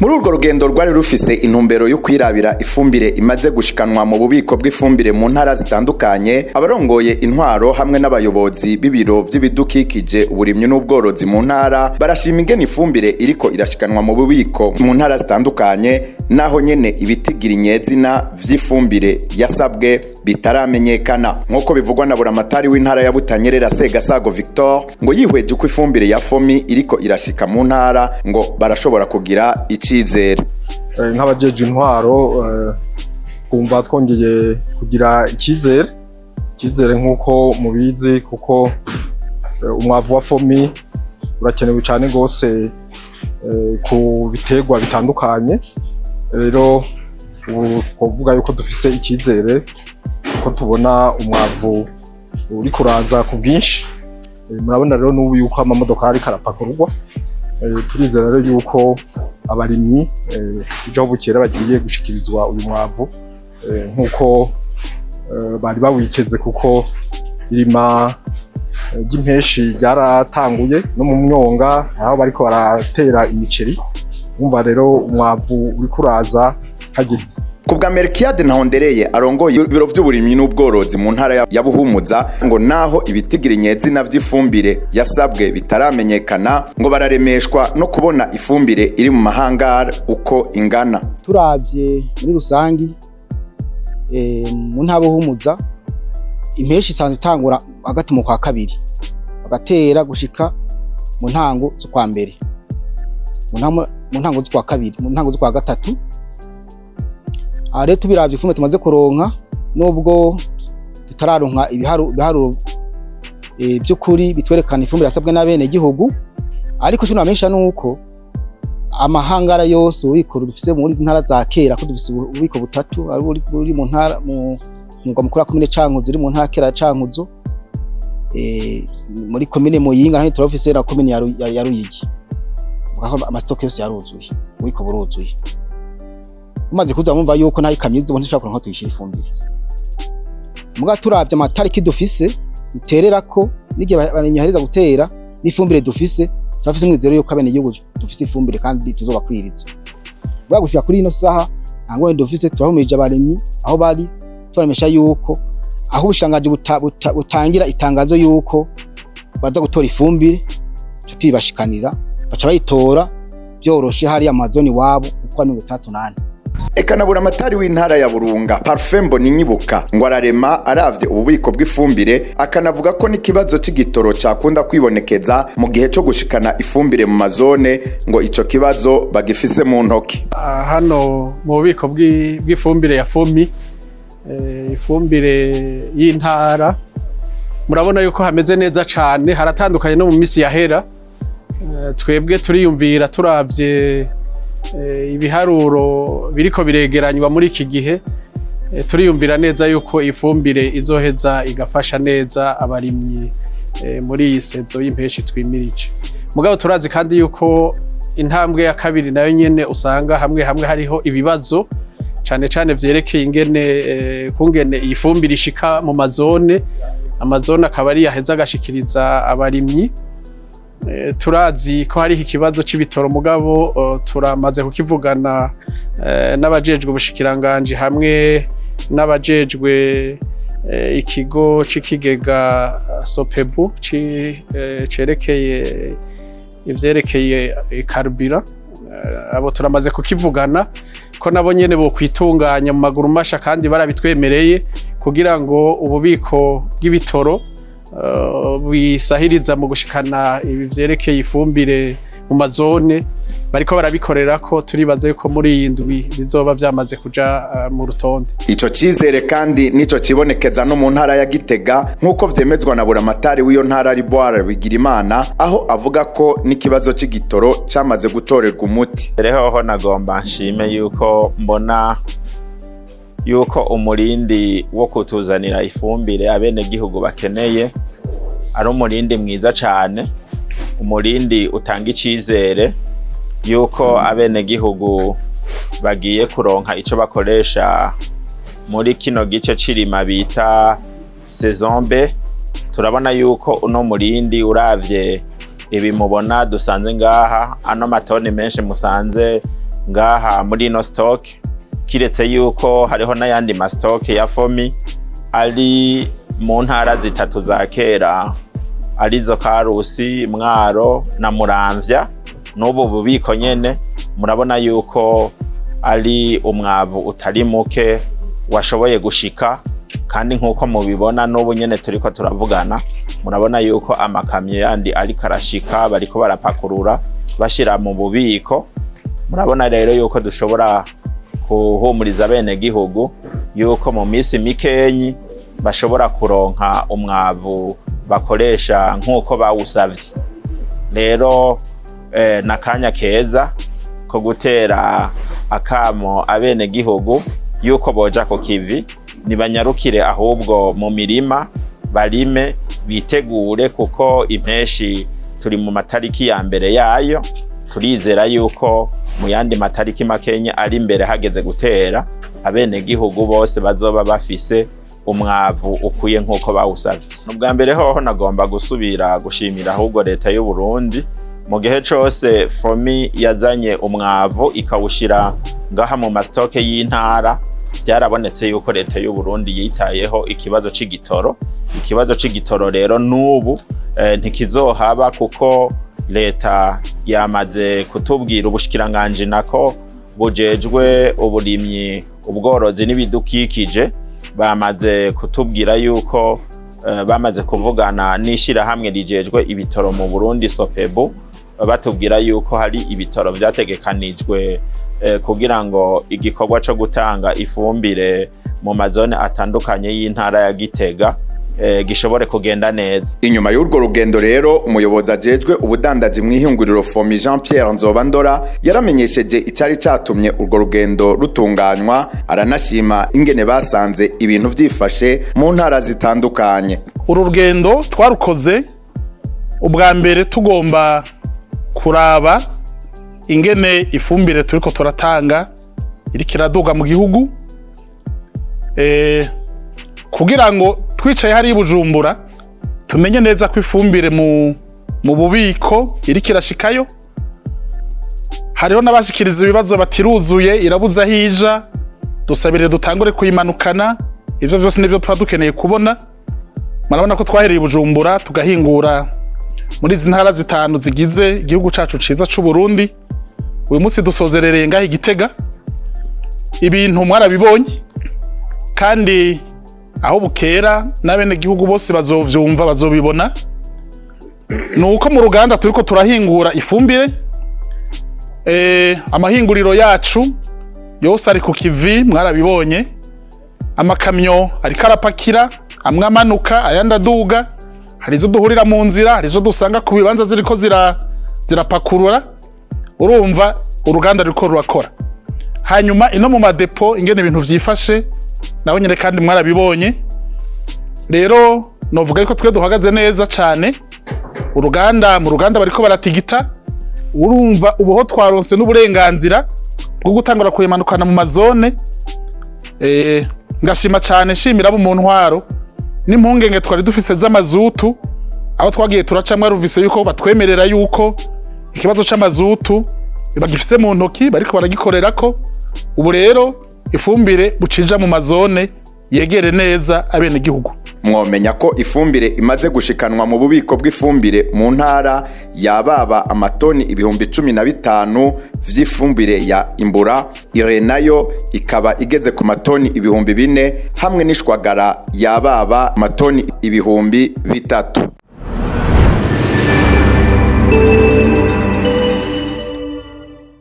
Muri urwo rugendo rwari rufise intumbero yo kwirabira ifumbire imaze gushikanwa mu bubiko bw'ifumbire mu ntara zitandukanye, abarongoye intwaro hamwe n'abayobozi b'ibiro vy'ibidukikije, uburimyi n'ubworozi mu ntara barashima ingene ifumbire iriko irashikanwa mu bubiko mu ntara zitandukanye, naho nyene ibitigira inyezina vy'ifumbire yasabwe bitaramenyekana, nk'uko bivugwa na buramatari w'intara ya Butanyerera, Segasago Victor. Ngo yihweje uko ifumbire ya FOMI iriko irashika mu ntara, ngo barashobora kugira icizere. Nk'abajejwe intwaro twumva twongeye kugira icyizere nk'uko mubizi, kuko umwavu wa FOMI urakenewe cyane rwose ku biterwa bitandukanye. Rero ubu twovuga yuko dufise icyizere kuko tubona umwavu uri kuraza ku bwinshi. Murabona rero n'ubu yuko amamodoka ariko arapakururwa. Turizera rero yuko abarimyi ejo bukera bagiye gushikirizwa uyu mwavu nk'uko bari bawiteze, kuko irima ry'impeshi ryaratanguye no mu myonga aho bariko baratera imiceri. Umva rero umwavu uriko uraza hageze. Ku bwa Melchiade Ntahondereye, arongoye ibiro vy'uburimyi n'ubworozi mu ntara ya Buhumuza, ngo naho ibitigira inyezina vy'ifumbire yasabwe bitaramenyekana, ngo bararemeshwa no kubona ifumbire iri mu mahangare uko ingana. Turavye muri rusangi mu ntara Buhumuza, impeshi isanzwe itangura hagati mu kwa kabiri, bagatera gushika mu ntango z'ukwa mbere, mu ntango z'ukwa kabiri, mu ntango z'ukwa gatatu. Aha rero tubiravye, ifumbire tumaze kuronka, nubwo tutararonka ibiharuro by'ukuri bitwerekana ifumbire yasabwe n'abene gihugu, ariko ico namenyesha nuko amahangara yose, ububiko dufise muri izi ntara za kera, ko dufise ububiko butatu, ari buri mu ntara mu mugwa mukuru wa komine Cankuzo, uri mu ntara kera ya Cankuzo, muri komine Muyinga, naho turafise na komine ya Ruyigi. Aho ama stocks yose yaruzuye, ububiko buruzuye. Umaze kuza mumva yuko nayo ikamyo izi ntishobora kuronka tuyishira ifumbire. Muga turavye amatariki dufise dutererako n'igihe abarimyi bahereza gutera n'ifumbire dufise, turafise umwizero yuko abenegihugu dufise ifumbire kandi tuzobakwiriza. Muga gushika kuri ino saha nta ngorane dufise. Turahumirije abarimyi aho bari, turabamenyesha yuko aho ubushikiranganji butangira itangazo yuko baza gutora ifumbire, tuca tuyibashikanira, baca bayitora vyoroshe hariya mu mazoni iwabo uko ari 64. Eka na buramatari w'intara ya Burunga, Parfait Mboninyibuka, ngo ararema aravye ububiko bw'ifumbire, akanavuga ko n'ikibazo c'igitoro cakunda kwibonekeza mu gihe co gushikana ifumbire mu mazone, ngo ico kibazo bagifise mu ntoki. Hano mu bubiko bw'ifumbire ya FOMI, ifumbire y'intara, murabona yuko hameze neza cane, haratandukanye no mu misi yahera. Twebwe turiyumvira, turavye ibiharuro biriko biregeranywa muri iki gihe, turiyumvira neza yuko ifumbire izoheza igafasha neza abarimyi muri iyi saison y'impeshi twimirije. Mugabo turazi kandi yuko intambwe ya kabiri nayo nyene usanga hamwe hamwe hariho ibibazo, cane cane vyerekeye ingene kungene iyi fumbire ishika mu mazone, amazone akaba ari yaheza agashikiriza abarimyi. Turazi ko hariho ikibazo c'ibitoro, mugabo turamaze kukivugana n'abajejwe ubushikiranganji hamwe n'abajejwe ikigo c'ikigega SOPEBU cerekeye ivyerekeye carburant. Abo turamaze kukivugana ko nabo nyene bokwitunganya mu maguru masha, kandi barabitwemereye, kugira ngo ububiko bw'ibitoro bisahiriza mu gushikana ibi vyerekeye ifumbire mu mazone bariko barabikorera ko turibaza yuko muri iyi ndwi bizoba vyamaze kuja mu rutonde. Ico cizere kandi nico cibonekeza no mu ntara ya Gitega, nk'uko vyemezwa na buramatari w'iyo ntara, Riboire Bigirimana, aho avuga ko n'ikibazo c'igitoro camaze gutorerwa umuti. Hoho nagomba nshime yuko mbona yuko umurindi wo kutuzanira ifumbire abenegihugu bakeneye ari umurindi mwiza cane, umurindi utanga icizere yuko abenegihugu bagiye kuronka ico bakoresha muri kino gice c'irima bita saison B. Turabona yuko uno murindi, uravye ibi mubona dusanze ngaha, ano matoni menshi musanze. Ngaha muri ino stock, kiretse yuko hariho n'ayandi ma stock ya FOMI ari mu ntara zitatu za kera, arizo Karusi, Mwaro na Muramvya, n'ubu bubiko nyene murabona yuko ari umwavu utari muke washoboye gushika. Kandi nk'uko mubibona, n'ubu nyene turiko turavugana, murabona yuko amakamyo yandi ariko arashika, bariko barapakurura bashira mu bubiko. Murabona rero yuko dushobora kuhumuriza bene gihugu yuko mu minsi mikenyi bashobora kuronka umwavu bakoresha nk'uko bawusavye. Rero n'akanya keza ko gutera akamo abene gihugu yuko boja ku kivi, nibanyarukire ahubwo mu mirima barime, bitegure, kuko impeshi turi mu matariki ya mbere yayo. Turizera yuko mu yandi matariki makenya ari imbere, hageze gutera, abene gihugu bose bazoba bafise umwavu ukwiye nk'uko bawusavye. Ubwa mbere hoho nagomba gusubira gushimira ahubwo leta y'u Burundi. Mu gihe cose FOMI yazanye umwavu ikawushira ngaha mu ma stock y'intara, byarabonetse yuko leta y'u Burundi yitayeho ikibazo c'igitoro. Ikibazo c'igitoro rero n'ubu ntikizohaba, kuko leta yamaze kutubwira, ubushikiranganje nako bujejwe uburimyi, ubworozi n'ibidukikije, bamaze kutubwira yuko bamaze kuvugana n'ishirahamwe rijejwe ibitoro mu Burundi, SOPEBU, batubwira yuko hari ibitoro vyategekanijwe kugira ngo igikorwa co gutanga ifumbire mu mazone atandukanye y'intara ya Gitega gishobore kugenda neza. Inyuma y'urwo rugendo rero, umuyobozi ajejwe ubudandaji mw'ihinguriro FOMI, Jean Pierre Nzobandora, yaramenyesheje icari catumye urwo rugendo rutunganywa, aranashima ingene basanze ibintu vyifashe mu ntara zitandukanye. Uru rugendo twarukoze ubwa mbere tugomba kuraba ingene ifumbire turiko turatanga iriko iraduga mu gihugu, kugira ngo twicaye hariya i Bujumbura tumenye neza ko ifumbire mu bubiko iriko irashikayo. Hariho n'abashikiriza ibibazo batiruzuye, irabuze aho ija, dusabire dutangure kuyimanukana. Ivyo vyose nivyo tuba dukeneye kubona. Murabona ko twahereye i Bujumbura, tugahingura muri izi ntara zitanu zigize igihugu cacu ciza c'u Burundi. Uyu munsi dusozerereye ngaho i Gitega. Ibintu mwarabibonye, kandi aho bukera n'abenegihugu bose bazovyumva, bazobibona. Ni uko mu ruganda turiko turahingura ifumbire, amahinguriro yacu yose ari ku kivi. Mwarabibonye, amakamyo ariko arapakira, amwe amanuka, ayandi aduga. Hari izo duhurira mu nzira, hari izo dusanga ku bibanza ziriko zirapakurura. Urumva uruganda ruriko rurakora. Hanyuma ino mu ma dépôts ingene ibintu vyifashe naho nyene kandi mwarabibonye. Rero novuga yuko twe duhagaze neza cane. Uruganda, mu ruganda bariko baratigita. Urumva ubuho twaronse n'uburenganzira bwo gutangura kuyimanukana mu mazone. Ngashima cane, nshimira abo mu ntwaro n'impungenge twari dufise z'amazutu. Aho twagiye turaca mwarumvise yuko batwemerera yuko ikibazo c'amazutu bagifise mu ntoki, bariko baragikorerako. Ubu rero ifumbire bucija mu mazone yegere neza abenegihugu. Mwomenya ko ifumbire imaze gushikanwa mu bubiko bw'ifumbire mu ntara yababa amatoni 15,000 vy'ifumbire ya imbura, iyo nayo ikaba igeze ku matoni 4,000, hamwe n'ishwagara yababa amatoni 3,000.